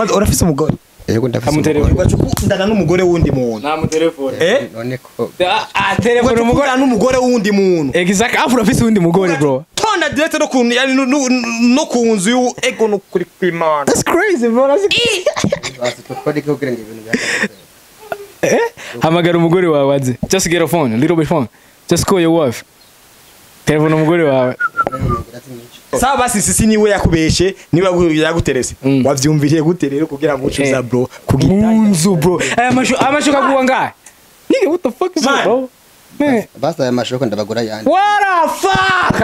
Urafise umugore? Yego, ndafise. Amutelefone. Umugore. Ugaca ukundana n'umugore w'undi muntu? Namutelefone. Eh? None ko Ah, telefone Ugaca umugore. ukundana n'umugore w'undi muntu? Exact, afu urafise uwundi mugore, bro. Tonda direct no ku yani no ku nzu y'u ego no kuri kw'Imana. That's crazy, bro. That's Bazi dukora iki kugira ngo ibintu bihagarare? Eh, hamagara umugore wawe aze. Just get a phone, a little bit phone. Just call your wife. Telefone umugore wawe. Sawa basi, sisi niwe yakubeshe, niwe yaguterese. Wavyumviriye gute rero kugira ngo ucuza, bro, ku gitanda? Mu nzu, bro. Aya mashu amashuka kuwa ngahe? Nigga, what the fuck is that, Man. bro? Man. Basi aya mashuka ndabagura yandi. What the fuck?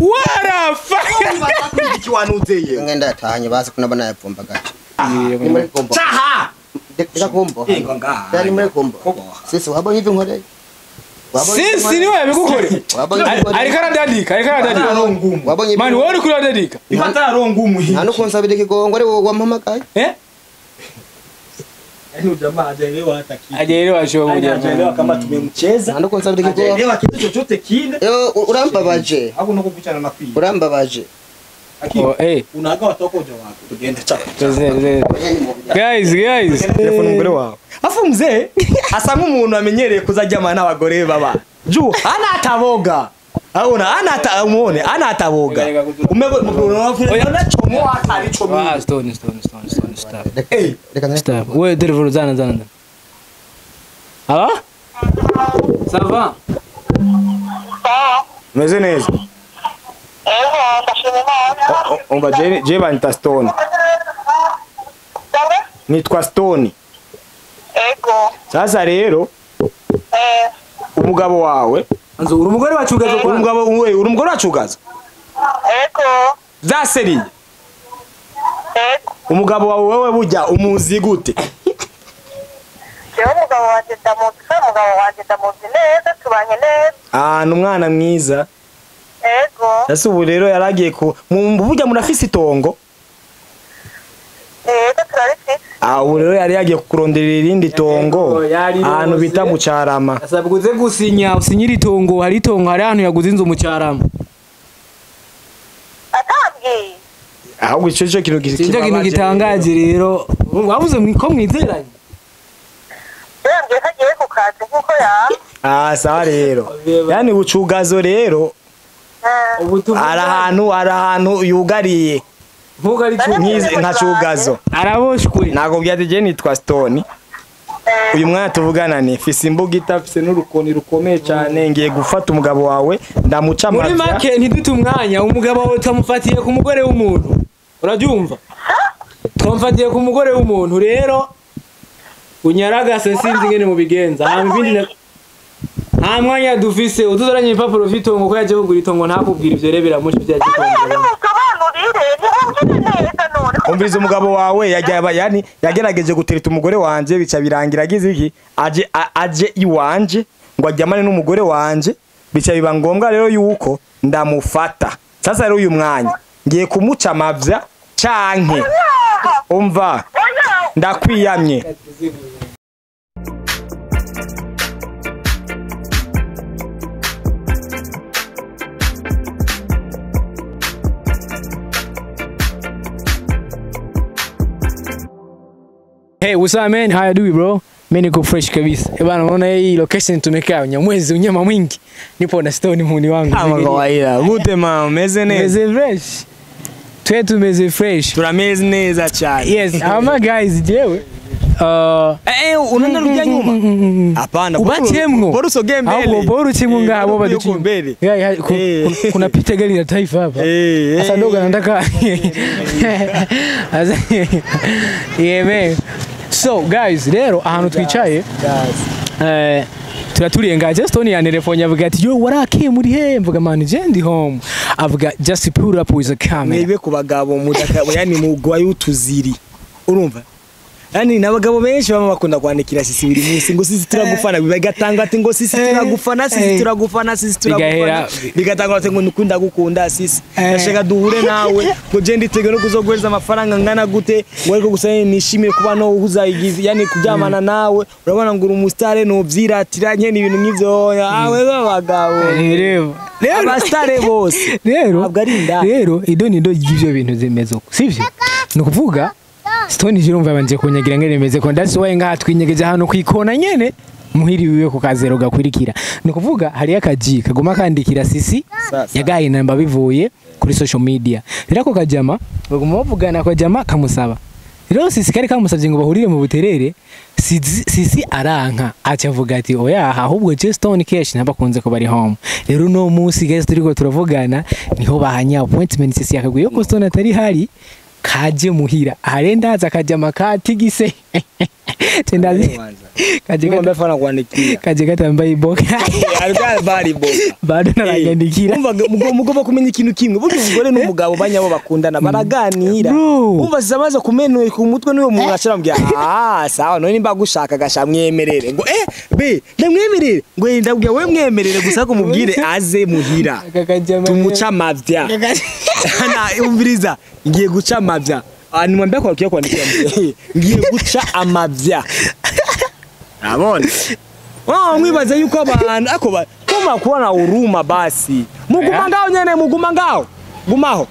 What the fuck? Iki wanuzeye? Ngenda yatahanye, basi kunabona yapfumba gace. Ni muri kumbo. Caha. Reka kumbo. Yego, ngaha. Ni muri kumbo. Sisi wabonye ibyo nkoreye? Wabonye ibyo Sisi nkoreye? niwe yabigukoreye. Wabonye ibyo nkoreye? Ariko aradadika, ariko aradadika. Atarongumu. Wabonye ibyo Man, wowe uriko uradadika. Ifatarongumu Nta hii. no kunsabira ikigongo ari wowe wampamagaye. Eh? Yaani jamaa hajaelewa hata kitu. Hajaelewa show Yaani moja. hajaelewa kama tumemcheza. Nta no kunsabira ikigongo. Hajaelewa kitu chochote kile. Yo, urambabaje. Hapo nako kuchana na pili. Urambabaje. Akili. Oh, eh. Unaga watoko uja wako. Tugende chapa. Guys, guys. Telefone umugore wawe. Afu mzee asa nk'umuntu amenyereye kuzajyamana n'abagore baba. Juu ana ataboga. Aona ana ata umuone ana ataboga. Umego unachomoa atari Ah, chomi. stone, stone, stone, stone, stop. Eh. Reka Stop. Wewe telefone zana zana. Zana. Alo? Ça va? Meze neza. Ejo ndashima Imana. Umva, je je banyita Stone. Sabe? Nitwa Stone. Ego. Sasa rero Eh, umugabo wawe Anzo uri umugore wacugazo kwa umugabo we uri umugore wacugaza. Ego. Zaseriye. Ego. Umugabo wawe wewe burya umuzi gute? Jewe umugabo wanje ndamuzi, kandi umugabo wanje ndamuzi neza, tubanye neza. Ah, ni umwana mwiza. Ego. Sasa ubu rero yaragiye ku mu burya murafise itongo. Ego, turarifise. Ah, ubu rero yari yagiye kukuronderera irindi tongo Yari ahantu rose. bita mu Carama. Asabwa uze gusinya, usinyira itongo, hari itongo, hari ahantu yaguze inzu mu Cyarama. Atambwiye. Ahubwo ico cyo kintu Sinzi kintu kibabaje. gitangaje rero. Wabuze ko mwizeranye. Yambwiye ko agiye ku kazi nk'uko yama. Ah, sawa rero. Yani bucugazo rero Eh, ari ahantu yugariye Nkuko ari cyo. nkizi nka cugazo. Araboshwe. Ntabwo byatije nitwa Stone. eh, Uyu mwana tuvugana ni mfise imbugita, mfise n'urukoni rukomeye cyane, ngiye gufata umugabo wawe ndamuca Muri amavya. make ntidute umwanya, umugabo wawe twamufatiye ku mugore w'umuntu. Urabyumva? Twamufatiye ku mugore w'umuntu rero unyaragase sinzi ingene mubigenza. Hama ibindi nta mwanya dufise, utuzaranye ibipapuro vy'itongo ko yaje kugura itongo ntakubwira ivyo rero biramuca ivyo yaje Ariya kurondera. nimusobanurire, nimumbwire neza none. Umviriza, umugabo wawe yajya yani yagerageje gutereta umugore wanje bica birangira agize iki aje aje iwanje ngo ajyamane n'umugore wanje, bica biba ngombwa rero yuko ndamufata. Sasa rero uyu mwanya ngiye kumuca amavya canke umva Oya. ndakwiyamye. Hey, what's up, man? How you doing, bro? Mimi niko fresh kabisa. Eh bana, unaona hii location tumekaa Nyamwezi, unyama mwingi. Nipo na Stone muhuni wangu. Kama kawaida gute ma meze neza. Meze fresh. Twe tumeze fresh. Turameze neza cyane. Yes, ama guys jewe. Eh, unaenda rudia nyuma? Hapana. Ubachemwo. Bora usogee mbele. Ahubwo bora uchemwo ngaha Eh, bo bora baduci. uko mbele. Yeah, yeah, Eh. kuna pita gari la taifa hapa. Eh, Sasa eh. dogo anataka. Yeah, man. So guys, rero ahantu twicaye eh turaturiye ngaje Stone yantelefone avuga ati, "Yo, warake muri he?" Mvuga, "Man, je ndi home." Avuga, "Just pull up with a camera." Mwebwe ku bagabo mudaka yani mugwa y'utuziri, urumva Yani n'abagabo benshi baba bakunda kwandikira Sisi buri munsi ngo Sisi turagufana, bigatanga ati ngo Sisi turagufana, Sisi turagufana, Sisi turagufana, bigatanga ati ngo nukunda gukunda Sisi, ndashaka duhure nawe, ngo je nditege no kuzoguhereza amafaranga ngana gute, ngo ariko gusa nishimiye kuba no uhuza igizi, yani kuryamana nawe, urabona ngo uri umusitare nuvyiratira nyene ibintu nk'ivyo. Awe b'abagabo Rero abasitare bose rero ntabwo ari indaya. Rero ido nido ry'ivyo bintu zimeze uko, sivyo? Ni ukuvuga Stone jirumva yabanje kunyagira ngene bimeze ko that's why ngaha twinyegeje hano kwikona nyene muhiri wiwe ku kazero gakwirikira. Ni ukuvuga hariyo akaji kaguma kandikira Sisi yagaye namba bivuye kuri social media. Rero ako kajama baguma bavugana, ako kajama kamusaba. Rero Sisi kari kamusabye ngo bahurire mu Buterere, Sisi aranka, aca avuga ati oya, ahubwo je Stone Cash ntabakunze ko bari home. Rero no munsi guys turiko turavugana niho bahanya appointment. Sisi yakabwiye ko Stone atari hari, kaje muhira arenda aza kajama katigise tendazi kaje Ngombe fana kuandikia kaje katambaye iboka alikuwa bari boka bado naranyandikira. Umva mugomba kumenya ikintu kimwe, burya umugore n'umugabo banyabo bakundana baraganira. Umva samaze kumenuye ku mutwe n'uwo muntu ashira mbya ah sawa, none nimba gushaka gasha mwemerere ngo be ndamwemerere ngo ndabwiye we mwemerere gusa ko mubwire aze muhira tumuca amavya. Na umviriza ngiye guca amavya, nimwambia kwa kiyo kuandikia ngiye guca amavya. Abone wao mwibaza yuko abantu ako koma kuona huruma basi muguma ngao nyene muguma ngao gumaho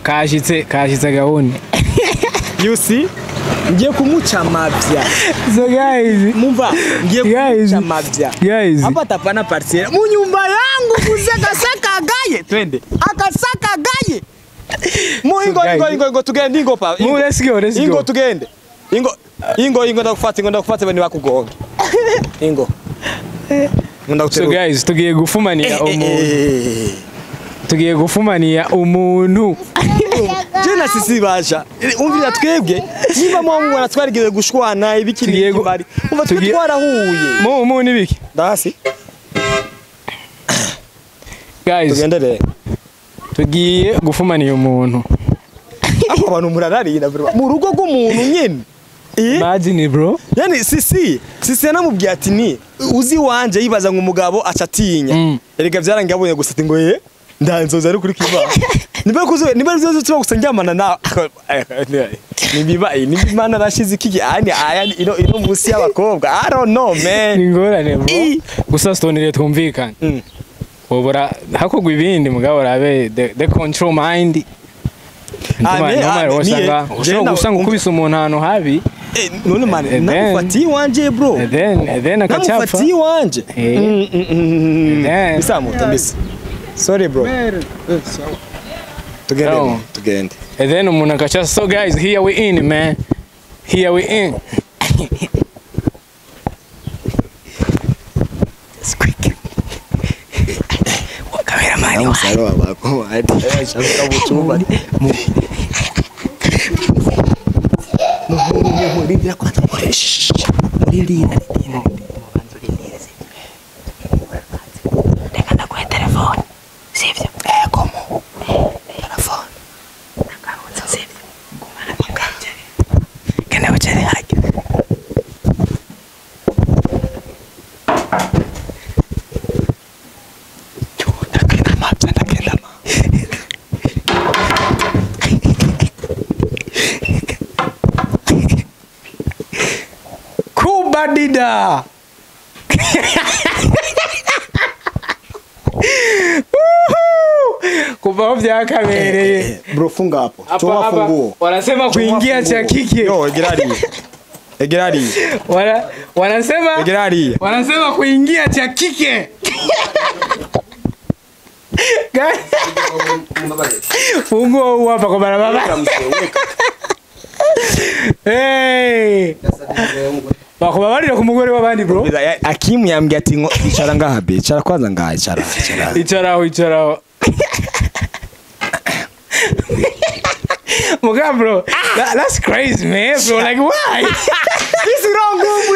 kashitse gahuni. You see ngiye kumuca amavya. So guys mumva ngiye kumuca amavya guys hapa tapana parcela mu nyumba yangu kuzaka saka gaye twende akasaka gaye mu ingo ingo ingo ingo tugende ingo pa mu let's go let's go ingo tugende ingo ingo ingo ndakufata ingo ndakufata bani bakugonga ingo So guys tugiye gufumanira umuntu, tugiye gufumanira umuntu. Je na Sisi basha umvira twebwe niba mwa twarigeze gushwana ibiki bari umva twe twarahuye mu nibiki ndasi guys tugende rero tugiye gufumanira umuntu. Ako abantu murararira bro mu rugo rw'umuntu nyene. Imagine bro. Yani Sisi yanamubwiye ati ni uzi wanje yibaza ngo umugabo acatinya. Erega byarangiye abonye gusa ati ngo ye ndanzoza ari kuri kiba. Niba kuzo niba zozo tuba gusa njyamana na nibiba nibimana rashize iki ani aya ino musi y'abakobwa. I don't know man. Ingorane bro. Gusa Stone rero twumvikana. Obora hakogwa ibindi mugabo rabe the control mind. Usanga ukubise umuntu ahantu habi. None man namufatiye wanje bro. Then akachapfa. Namufatiye wanje. Bisamuta mbese. Sorry bro. Tugende tugende. And then umuntu akacha. So guys here we in man. Here we in. Squeak. Wa cameraman wa wako ati shaka buchumba. Murindira kwanza murindira reka ndaguhe telefone sivyo? Komo telefone nakarutse sivyo? Gumana muganje kenda wicare hajya ndakenda ma Kubadida. Kuva vyakabereye. Bro funga hapo. Choma funguo. Wanasema kuingia cha kike. Yo egerari. Egerari. Wanasema egerari. Wanasema kuingia cha kike. Funguo huu hapa kwa barabara. Hey. Bakubabarira ku mugore w'abandi bro. Akimu yambwiye ati ngo icara ngaha be, icara kwanza ngaha icara. Icaraho icaraho. Muga bro, that's crazy man bro, like why? Isi rongumu.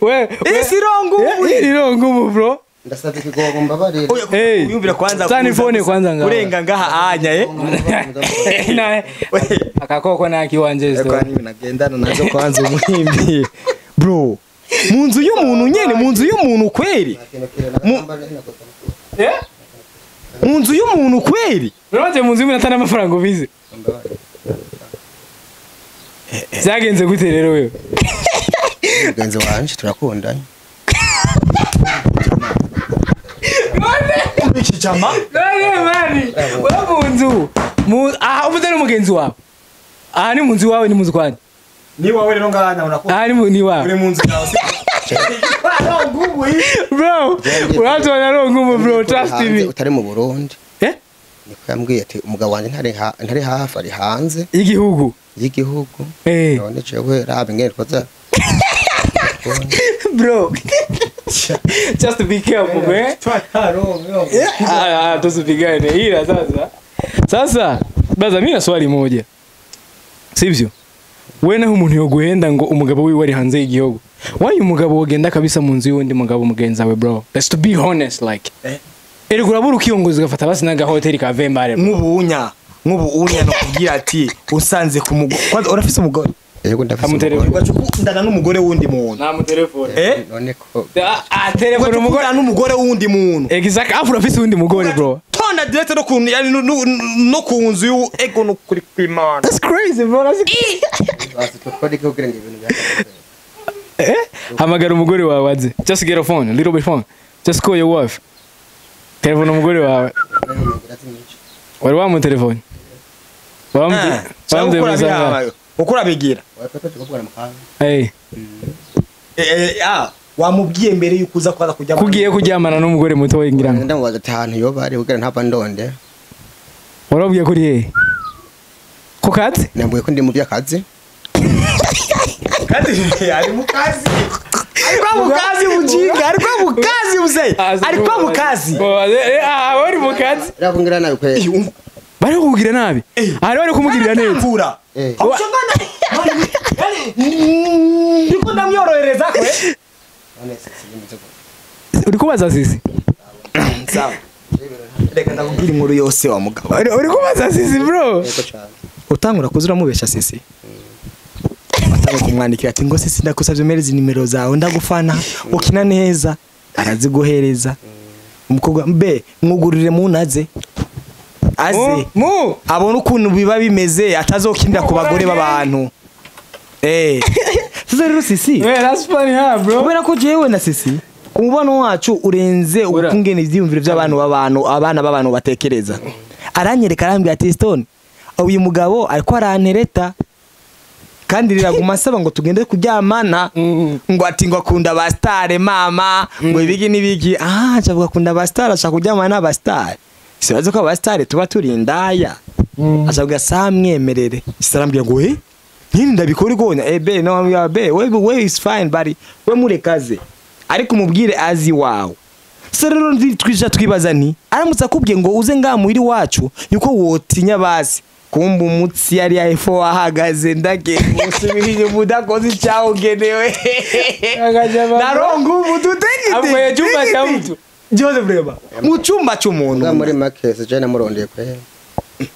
We isi rongumu. Isi rongumu bro. Ndasabye ikigogo mbabarire. Hey. Uyumvira kwanza. Zani phone kwanza ngaho. Kurenga ngaha anya eh. Na akakoko nakiwanje Eko Stone. nimi nagendana nazo kwanza umuhimbi. Bro, mu nzu y'umuntu nyene, mu nzu y'umuntu kweri. Eh? Mu nzu y'umuntu kweri. Uraje mu nzu y'umuntu atana amafaranga ubize. Byagenze gute rero wewe? Mugenzi wanje turakundanye. Iki chama? None mani, wewe mu nzu. Mu aha uvuze ni mugenzi wawe. Aha ni mu nzu wawe ni mu nzu kwani. Ni wawe rero ngaha unakunda. Aha ni mu ni Uri wawe. mu nzu yawe. Bro, uratubona rongo ngumu bro, trust Hanze, me. utari mu Burundi. Eh? Niko yambwiye ati umugabo wanje ntari hafi ari hanze Igihugu. y'igihugu. Eh. None jewe raba ingene twaza. Bro. Just be careful, man. Ah, tusipigane. Ila sasa. Sasa, baza mimi na swali moja. Sivyo? We naho umuntu yoguhenda ngo umugabo wiwe ari hanze y'igihugu. Why umugabo wogenda kabisa mu nzu y'undi mugabo mugenzi wawe bro? Let's to be honest like. Eh. Eriko urabura ukiyongoza ugafata basi n'aga hoteli ka Vembare. bro. Nk'ubunya, nk'ubunya no kubwira ati usanze ku mugore. Kwanza urafise umugore. Yego ndafise Amutelefone. umugore. Ugacukundana n'umugore wundi muntu. Na mu telefone. Eh? None ko Ah, telefone umugore. Ugacukundana n'umugore wundi muntu. Exact. Afu urafise undi mugore bro. Tonda direct no ku yani no ku nzu y'u ego no kuri kwimana. That's crazy bro. That's bazi dukora iki kugira ngo ibintu bihagarare. Eh? Hamagara umugore wawe aze. Just get a phone, a little bit phone. Just call your wife. Telefone umugore wawe. Wari wamu telefone. Wamu Cyangwa ukora ukora bigira. Hey, Eh wamubwiye mbere yuko uza kwaza kujya kugiye kuryamana n'umugore muto we ngira ngo. Ndamubaza ati ahantu yoba ari kugira ntava ndonde. Warabwiye kuri hehe? Ku kazi? Nambwiye ko ndi mu by'akazi. Kandi ari mu kazi. Ari kwa mu kazi mujinga, ari kwa mu kazi mzee. Ari kwa mu kazi. Ah, wari mu kazi. Rakungira nabi kwe. Bari kukugira nabi. Ari bari kumugirira neza. Mvura. Eh. Ushongana. Ndiko ndamyorohereza kwe. None se simbize ko. Uri kubaza sisi? Sawa. Reka ndakubwira inkuru yose wa mugabo. Uri kubaza sisi bro? Yego cyane. Utangura kuza uramubesha sisi. Atanga kumwandikira ati ngo sisi ndakusabye umereze nimero zawe ndagufana ukina neza araziguhereza. Umukobwa mbe mwugurire munaze. Aze Mu. abona ukuntu biba bimeze atazokinira ku bagore b'abantu. Eh. Sasa rero sisi. Yeah, that's funny huh bro? Kubera ko jewe na sisi umubano wacu urenze Ura. ukungene ivyiyumviro by'abantu b'abantu abana b'abantu batekereza. Aranyereka arambwira ati Stone uyu mugabo ariko arantereta kandi riraguma asaba ngo tugende kuryamana ngo ati ngo akunda abasitare mama ngo ibigi n'ibigi ah acavuga akunda abasitare ashaka kuryamana n'abasitare sibaze ko abasitare tuba turi indaya acavuga samwemerere sarambwira ngo eh nyine ndabikora igona eh be no ambwira be we is fine buddy we murekaze ariko umubwire azi wawe se rero twija twibaza nti aramutse akubwiye ngo uze ngaha muhiri wacu yuko wotinya basi kumba umutsi yari yahefo wahagaze ndagenda usubirije mudakoze icyabugenewe naronga ubu Avuye chumba cha mtu. Joseph Reba mu cyumba cy'umuntu Nga muri make sije namurondeye kwe.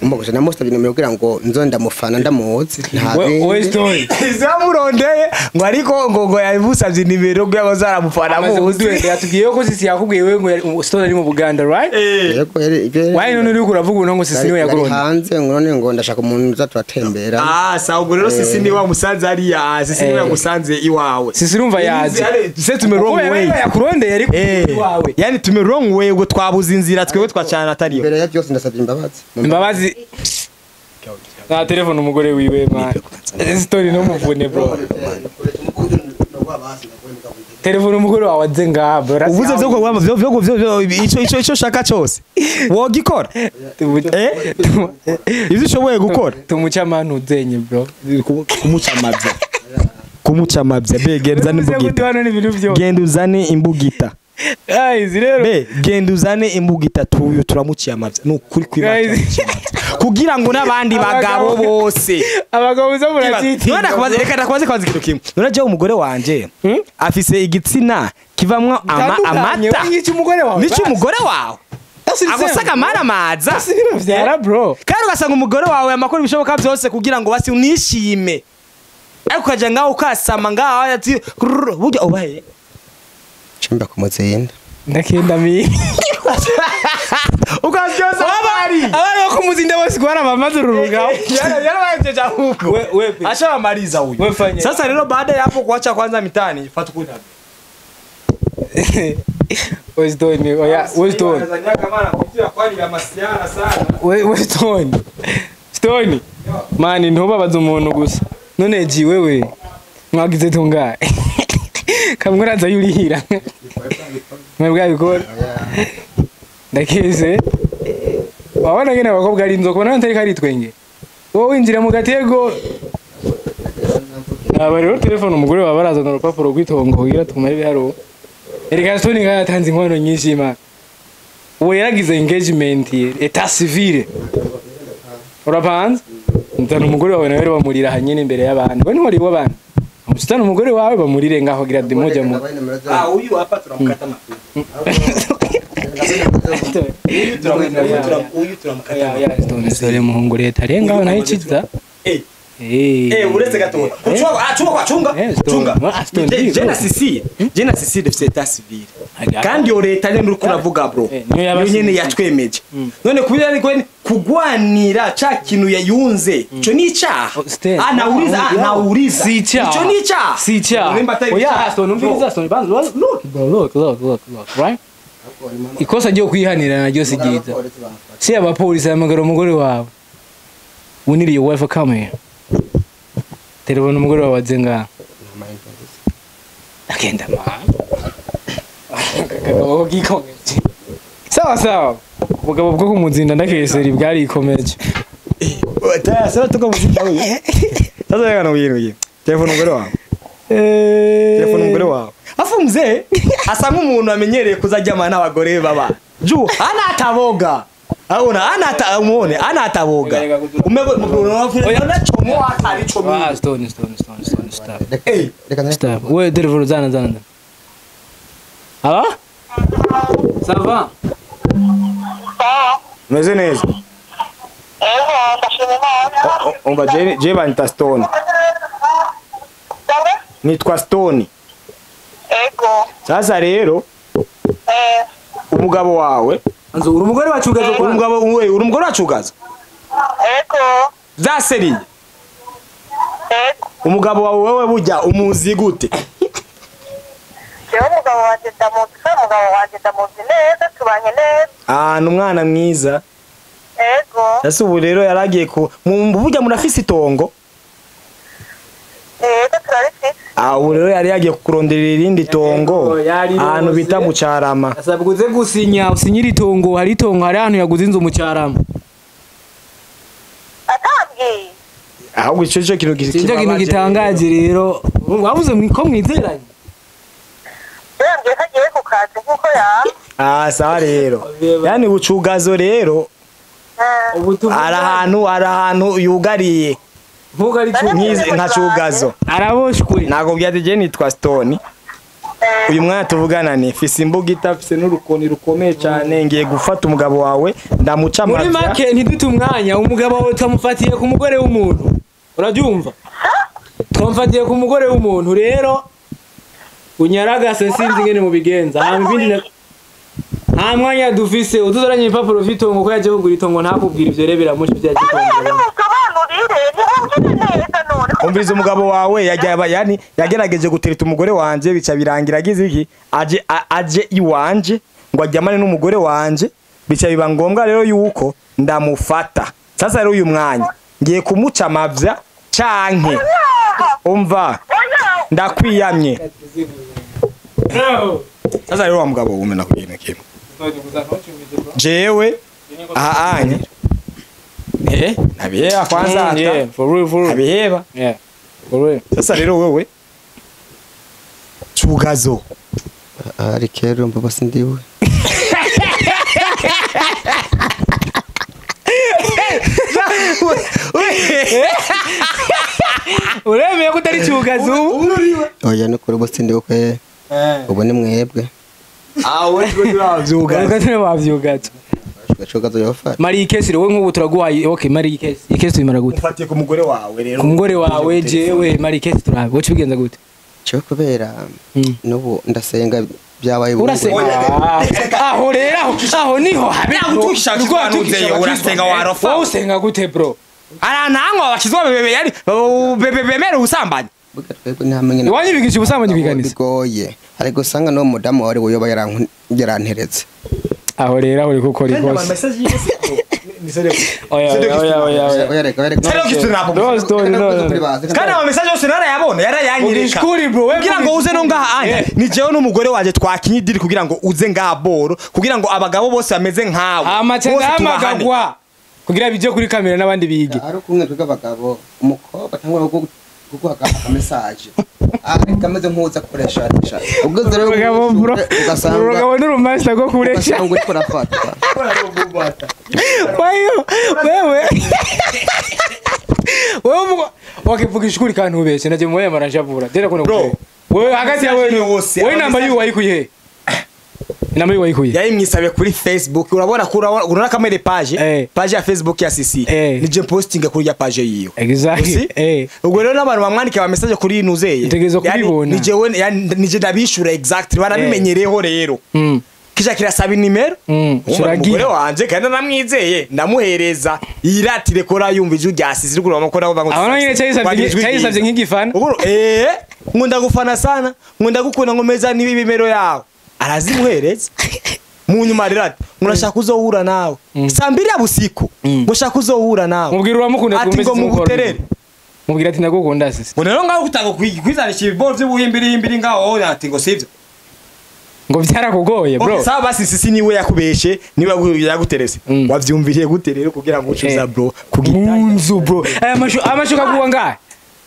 Umugose namusabye nimero kugira ngo nzo ndamufana ndamuzi. Nta We bindi. story. zamurondeye ngo ariko ngo yamusabye nimero ngo yabaza aramufana Amaze muzi kuduhenda yatubwiye ko sisi yakubwiye we ngo story ari mu Buganda right? Yego yari ibyo. Why none uri kuravuga uno ngo sisi niwe Yari yakurondeye? hanze ngo none ngo ndashaka umuntu uza turatembera. Ah, sawa ubwo rero sisi niwe wamusanze hariya sisi niwe yamusanze iwawe Sisi urumva yaje. Se tume wrong Kuko way. yakurondeye ariko Eh, iwawe. yani tume wrong way ubwo twabuze inzira twebwe twacana atariyo. Imbere ya byose ndasabye imbabazi. Imbabazi. Na telefone umugore wiwe man. Story no muvune bro. Telefone umugore wawe aze ngaha bro. Uvuze vyo kwamba vyo vyo vyo ico ico shaka cyose. Wogikora. Eh? Ivyo ushoboye gukora. Tumuca manu uzenye bro. Kumuca amabya. Kumuca amabya. Be genda uzane Uvuze imbugita. gute hano n'ibintu byose. Genda uzane imbugita. Guys rero. Be genda uzane imbugita tuyo turamuciye amabya. Ni ukuri kw'Imana Guys. turamuciye amabya. Kugira ngo n'abandi bagabo bose Abagabo uza murabyitinya. None ndakubaze reka ndakubaze kwanza ikintu kimwe. None jewe umugore wanje afise igitsina Kivamwo amata. Nico umugore wawe. Nico umugore wawe. Agosaka amara maza. Vyara bro. Kandi ugasanga umugore wawe amakuru ibishoboka byose kugira ngo basi unishime. Ariko ukaja ngaho ukasama ngaho ati burya ubaye. Chimba kumuzinda. Ndakenda mi. Ukavyoza abari. Abari bo kumuzinda bose gwara bamaze ururuga. Yarabayejeje ahubwo. Ashabamaliza huyu. Sasa rero baada ya hapo kuacha kwanza mitani fatukuna. Westone, oya, Westone. Tanzania kama anakutia kwani ya masiara sana. Westone. Stone. Mani ntubabaza umuntu gusa. None ji wewe mwagize tungaye. Kamwe uraza yurihira. Mwebwe bikora. Ndakeze. Wabona ngene abakobwa ari inzoka none ntari kari twenge. Wowe winjira mu gatego. Aba rero telefone umugore wawe barazana urupapuro rw'itongo kugira tumare ibiharuro. Erega Stone ngaho yatanze inkwano nyinshi imana. Uwo yaragize engagement etat civil. Urapanze? Nzana umugore wawe nawe bamurira hanyine imbere y'abantu. We ntiwari w'abantu. Umusitani umugore wawe bamurire ngaho gira demoja mu. Ah uyu hapa tunamkata mafuta. Uyu tunamkata. Ya Stone sore muhungu leta rengaho nayo ikiza. Eh. Uretse gato. Chunga chunga. Chunga. Je na sisi de état civil. Kandi yo leta nyene uriko uravuga bro. Yo nyene yatwemeje. None kubira ariko kugwanira ca kintu yayunze. Ico ni icaha. Anauliza. Si icaha. Ico ni icaha. Si icaha. Oya Stone umviriza Stone banza look bro look right? Ikosa ryo kwihanira naryo si ryiza. Si abapolisi hamagara umugore wawe. We need your wife to come here. Telefone umugore wawe aze ngaha. Agenda ma. Akagabo kikomeje. Sawa sawa. Ubugabo bwo kumuzinda ndakeseri bwarikomeje. Sasa tuko muzinda huyu. Sasa reka nubwire. Telefone umugore wawe. Telefone umugore wawe. Afu mzee asa nk'umuntu amenyereye kuzajyamana n'abagore baba. Ju ana ataboga. Aona ana atamuone ana ataboga. Umego unaona chomo atari chomo. Ah Stone stop. Stop. We telefone zana. Alo? Ça va? Meze neza. Umva je banyita Stone. Nitwa Stone. Ego. Sasa rero umugabo wawe anzo uri umugore wacugazo kwa umugabo wewe uri umugore wacugazo. Ego. Zaseriye. Ego. Umugabo wawe wewe burya umuzi gute? Jewe umugabo wanje ndamuzi, umugabo wanje ndamuzi neza, tubanye neza. Ah, ni umwana mwiza. Ego. Sasa ubu rero yaragiye ku burya murafise itongo. Ego turarifise. Ah, ubu rero yari yagiye kukuronderera irindi tongo ahantu bita mu Carama. Asabwa uze gusinya, usinyira itongo, hari itongo hari ahantu yaguze inzu mu Carama. Atambwiye. Ahubwo ico cyo kintu gitangaje rero, wabuze ko mwizeranye. Yambwiye ko agiye ku kazi nkuko ya. Ah, sawa rero. Yani ucugazo rero. Arahantu yugariye. Nka cugazo. Araboshwe. Nakubwiye ati je nitwa Stone. Uyu mwana tuvugana ni fise imbugita fise n'urukoni rukomeye cyane ngiye gufata umugabo wawe ndamuca amavya. Muri make ntidute umwanya umugabo wawe twamufatiye ku mugore w'umuntu. Urabyumva? Twamufatiye ku mugore w'umuntu rero unyaragase sinzi ngene mubigenza. Hama ibindi nta mwanya dufise utuzoranye ibipapuro vy'itongo ko yaje kugura itongo ntakubwira ivyo rero biramusha ivyo yaje kugura. Umviriza umugabo wawe yani yagerageje gutereta umugore wanje bica birangira agize iki aje iwanje ngo aryamane n'umugore wanje bica biba ngombwa rero yuko ndamufata. Sasa rero uyu mwanya ngiye kumuca amavya canke umva ndakwiyamye. Sasa rero wa mugabo wume nakubwira kimwe. Jewe aha anya nabiheba kwanza yeah, for real, for real. Nabiheba. Yeah. For real. Sasa rero wewe cugazo ari kero mbaba sindiwe. Uremeye ko utari cugazo? Oya no kuri bose ndiwe kwe. Ubu ni mwebwe. Awe turavyuga. Reka wavyugaza. Gacogazo yofata. Mari ikesi wowe nk'ubu turaguhaye. Okay, mari ikesi. Ikesi tuyimara gute? Ufatiye ku mugore wawe rero. Ku mugore wawe jewe mari ikesi turabe. Wowe ubigenza gute? Cyo kubera n'ubu ndasenga byabaye Urasenga. Aho rero aho niho habe. Urasenga warofa. Wowe usenga gute bro? Aranangwa abakizwa bebe yari bemera ubusambanyi. Burya twebwe nta Iwanyu bigisha ubusambanyi kwiganisa. Bigoye. Ariko usanga no mudamu wari uyoba yaranteretse. Aho rero aho uri gukora ikosa. Oya oya oya oya. Kandi ama message yose narayabona yarayanyereka. Kugira ngo uze no ngaha anya ni jewe n'umugore waje twakinye idiri kugira ngo uze ngaha boro kugira ngo abagabo bose bameze nkawe. Amacenga kugira bije kuri kamera n'abandi bige. Ari kumwe twiga abagabo umukobwa cyangwa kuguha aka message. Ari kameze nkuza kuresha. Ubwo rero ugasanga urugabo n'urumasta go kuresha. Ugasanga uriko urafatwa. Wewe wewe. Wewe wakivuga ishuri kandi ubeshe naje muye marashavura. Dera kone. Wewe hagati ya wewe wewe namba yiwe wayikuye. Namba yiwe wayikuye. Yari mwisabe kuri Facebook urabona urabona kamere page page ya Facebook ya CC nije posting kuri ya page yiwe. Exactly. Ubwo rero n'abantu bamwandika ba message kuri nuzeye. Ntegerezo kubibona. Nije we nije ndabishura exactly barabimenyereho rero. Kisha kirasaba inimero umugore wanje kandi namwizeye ndamuhereza yiratire kora yumva ijwi rya CC ruguru amakora ngo abona nyine cyayisabye nk'igifana nkunda gufana sana nkunda gukunda ngomeza nibi bimero yawe arazimuhereza mu nyuma rero ati murashaka uzohura nawe saa mbiri ya busiku ngo shaka uzohura nawe mubwira uramukunda ati ngo muguterere mubwira ati ndagukunda sisi ngo rero ngaho utanga kwizanisha ibiboro by'ubuhimbiri himbiri ngaho ati ngo sivyo ngo byarakugoye bro. Sawa basi sisi niwe yakubeshe niwe yaguterese wavyumviriye gute rero kugira ngo ucuza bro kugitanga bro aya amashuka kuwa ngahe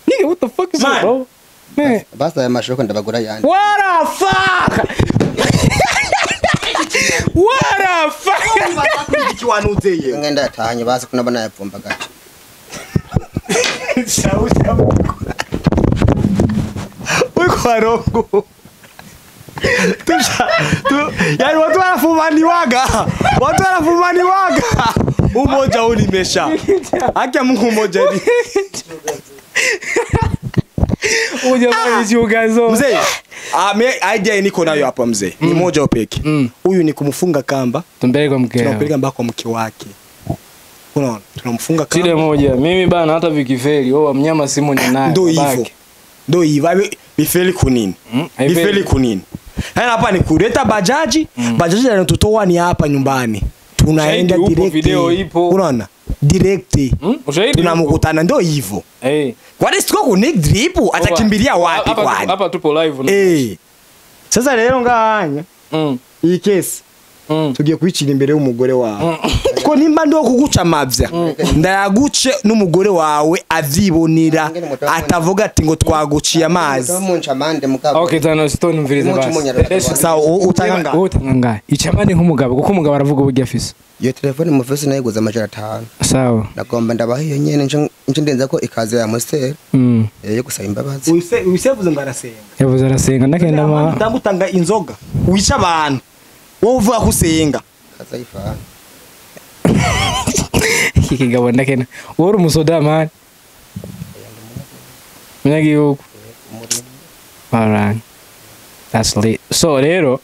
nigga what the fuck is that bro man basi aya mashuka ndabagura yandi. What the fuck. What the fuck. Kiwanuzeye ngenda yatahanye basi kunabona yapfumba gace. Sawa sawa uko yani watu wanafumaniwaga. Watu wanafumaniwaga. Umoja ulimesha. Haki ya Mungu umoja ni. Umoja ulichugazo. Mzee, idea niko nayo hapa mzee. Ni moja peke. Huyu ni kumfunga kamba. Tumpeleke kwa mke. Tunampeleka mpaka kwa mke wake. Unaona? Tunamfunga kamba. Sile moja. Mimi bana hata vikifeli, wao mnyama simu ni naye. Ndio hivyo. Ndio hivyo. Bifeli kunini? Bifeli kunini? Haya hapa ni kuleta bajaji, bajaji inatutoa ni hapa nyumbani. Tunaenda direct. Video ipo. Unaona? Direct. Tunamkutana ndio hivyo. Eh. Kwani siko ku Nick Drip atakimbilia wapi kwani? Hapa tupo live. Eh. Sasa rero ngahanya. Iyi case. Tugiye kwicira imbere y'umugore wawe. Ko nimba ndo kuguca amavya ndayaguce n'umugore wawe avyibonera atavuga ati ngo twaguciye amazi. Okay tano stone mvirize basi. Sawa utanga utanga icamande nk'umugabo kuko umugabo aravuga uburyo afise. Iyo telefone mufise nayiguze amajana 5. Sawa. Nagomba ndabaha iyo nyene nje ndenza ko ikaze ya Mostel. Yo gusaba imbabazi. Uyisevuze ngo arasenga. Yavuze arasenga ndakenda ma. Ndagutanga inzoga wica abantu. Wowe uvuga ko usenga. Kazayifana. Iki kigabo ndakena. Wowe uri umusoda man. Munyagihugu. Alright. That's lit. So rero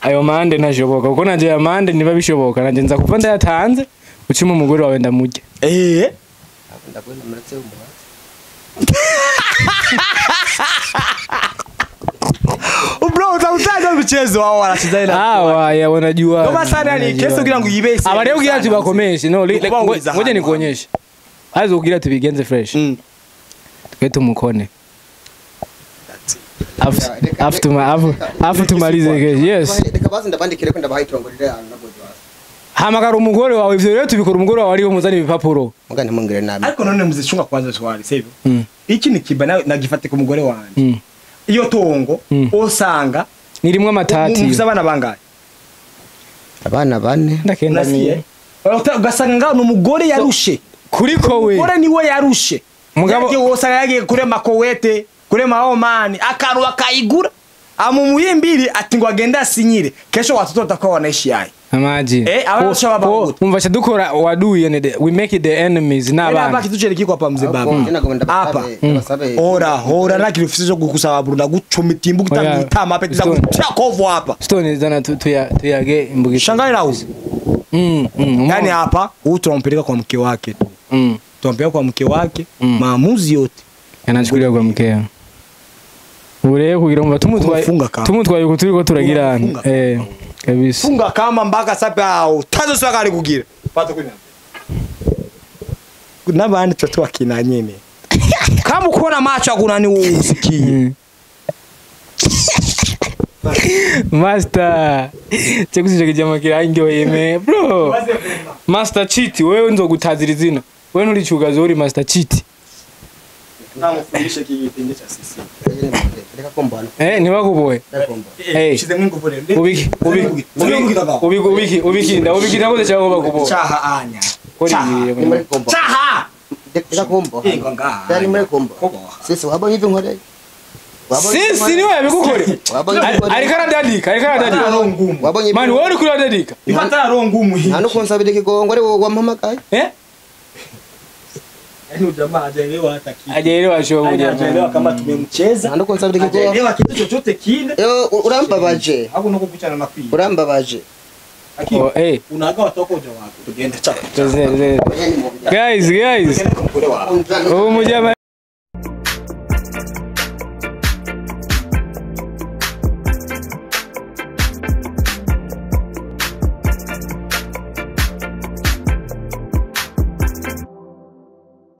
ayo mande ntashoboka kuko nanje ayo mande niba bishoboka nanje nza kuva ndayatanze ucima umugore wawe ndamurya. Eh. Ndabona muretse umuhatsi. Bro, utautaja mchezo wao wanacheza ila. Ah, ya wanajua. Ndio sana ni kesi kugira ngo yibese. Abareo kugira tubakomeshe. No, ngoja nikuonyeshe. Azo kugira tubigenze fresh. Tuke tumukone. Afu tumalize kesho. Yes. Reka basi ndabandikire ko ndabaha itongo rire ahantu nagoje basi. Hamagara umugore wawe ivyo rero tubikora umugore wawe ariho muzana ibipapuro. Muga ntimungire nabi. Ariko none muzicunga kwanza swali sivyo? Iki ni kiba nagifate ku mugore wanje. Iyo tongo osanga nirimwe amatati. Mufise abana bangahe? Abana bane. Ndakenda miye. Ugasanga n'umugore yarushe. Kuriko we. Umugore niwe yarushe. Mugabo osanga yagiye kurema kowete, kurema omani, akaru akayigura. Amumuye mbili ati ngo agende asinyire. Kesho watoto watakuwa wanaishi yaye. Amaji. Abana baba wote. Umva cha dukora waduye ne we make it the enemies Hapa n'abana. kitu chere kiko hapa mzee baba. Hapa. Ndabasabe. Ora, hora na kitu cyo gukusaba Bruno gucumita imbuga Oya. mwitama ape Stone. tuzagutia kovu hapa. Stone zana tuyage imbuga. Shangai na uzi. Yani hapa huyu tunampeleka kwa mke wake tu. Tunampeleka kwa mke wake maamuzi yote. Yanachukuliwa kwa mkeo. Ure kugira umva tumutwaye Kumufunga kama. tumutwaye uko turiko turagirana. Kumufunga. Kabisa. Funga kama mpaka sape au tazo saka ali kugira. Pata kunya. N'abandi tuba tubakina nyene. Kama ukona macho akunani usikie. Master. Chekusije kijama kirangyoye me bro. Master Cheat wewe nzogutazira izina. Wewe nturicugazo uri Master Cheat. Namufundishe kigitenge cha sisi. Reka kumbona. Ntibakubohe. Reka kumbona. Shizemwe ingufu rero. Ubiki ubiki ubiki ubiki ubikinda ubikinda gute cyangwa bakubohe. Chaha anya. Kora Chaha. Ni ibi. muri kumbona. Chaha. Reka kumbona. Ingo ngaha. Yari muri kumbona. Kuboha. Sisi wabonye ivyo nkoreye. Wabonye ivyo Sisi nkoreye? niwe yabigukoreye. Wabonye ivyo nkoreye? Ariko aradadika, ariko aradadika. Ataro ngumu. Wabonye Mani wowe uriko uradadika. Ataro ngumu hii. Nta nukunsabira ikigongo ari wowe wampamagaye. Yaani jamaa hajaelewa hata kitu. Ajaelewa show Yaani hajaelewa jamaa. kama tumemcheza. Nta nukunsabira ikigongo. Hajaelewa kitu chochote kile. Urambabaje. Hapo nako kuchana na pili. Urambabaje. Lakini Oh, unaga watoko uja wako. Tugende chapa. Guys, guys. Tugende kwa mkule wako. Ubu mujama